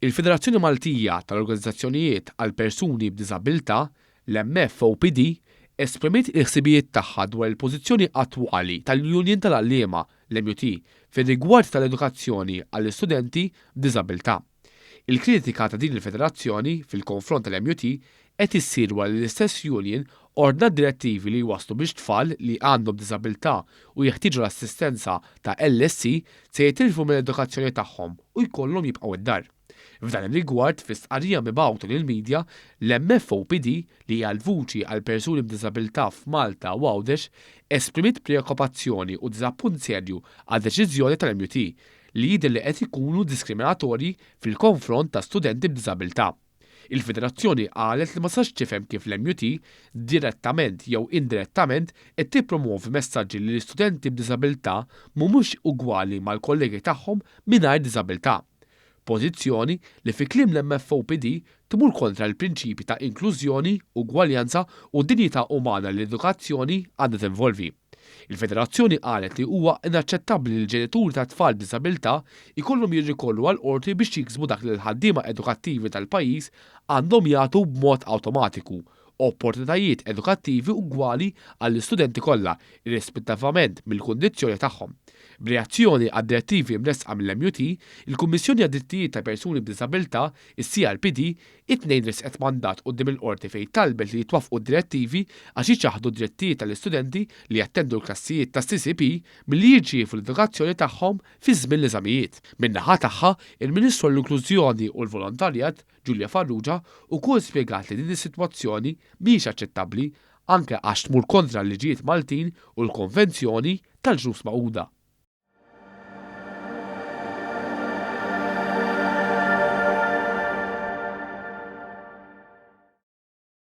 Il-Federazzjoni Maltija tal-Organizzazzjonijiet għal Persuni b'Diżabilità, l-MFOPD, esprimiet il-ħsibijiet tagħha dwar il-pożizzjoni attwali tal-Union tal-Għalliema, l-MUT, fir-rigward tal-edukazzjoni għall-istudenti b'diżabilità. Il-kritika ta' din il-federazzjoni fil-konfront tal-MUT qed issir wara li l-istess union ordnat direttivi li jwasslu biex tfal li għandhom diżabilità u jeħtieġu l-assistenza ta' LSE se jitilfu mill-edukazzjoni tagħhom u jkollhom jibqgħu id-dar. F'dan ir-rigward, fi stqarrija mibgħuta lill-midja, l-MFOPD, li hija l-vuċi għal persuni b'diżabilità f'Malta u Għawdex, esprimiet preokkupazzjoni u diżappunt serju għad-deċiżjoni tal-MUT li jidher li qed ikunu diskriminatorji fil-konfront ta' studenti b'diżabilità. Il-Federazzjoni qalet li ma tistax tifhem kif l-MUT, direttament jew indirettament, qed tippromovi messaġġi li l-istudenti b'diżabilità mhumiex ugwali mal-kollegi tagħhom mingħajr diżabilità. Pożizzjoni li fi kliem l-MFOPD tmur kontra l-prinċipi ta' inklużjoni, ugwaljanza u dinjità umana li l-edukazzjoni għandha tinvolvi. Il-Federazzjoni qalet li huwa inaċċettabbli li l-ġenituri ta' tfal b'diżabilità jkollhom jirrikorru għal qorti biex jiksbu dak li l-ħaddiema edukattivi tal-pajjiż għandhom jagħtu b'mod awtomatiku, opportunitajiet edukattivi ugwali għall-istudenti kollha, irrispettivament mill-kundizzjoni tagħhom. B'reazzjoni għad-direttivi mressqa mill-MUT, il-Kummissjoni għad-Drittijiet ta' Persuni b'Diżabilità, is-CRPD, it-Tnejn ressqet mandat quddiem il-qorti fejn talbet li jitwaffqu d-direttivi għax jiċaħħdu d-drittijiet tal-istudenti li jattendu l-klassijiet tas-CCP milli jirċievu l-edukazzjoni tagħhom fi żmien l-eżamijiet. Min-naħa tagħha, il-Ministru għall-Inklużjoni u l-Volontarjat, Julia Farrugia, ukoll spjegat li din is-sitwazzjoni mhijiex aċċettabbli anke għax tmur kontra l-liġijiet Maltin u l-Konvenzjoni tal-Ġnus Magħquda.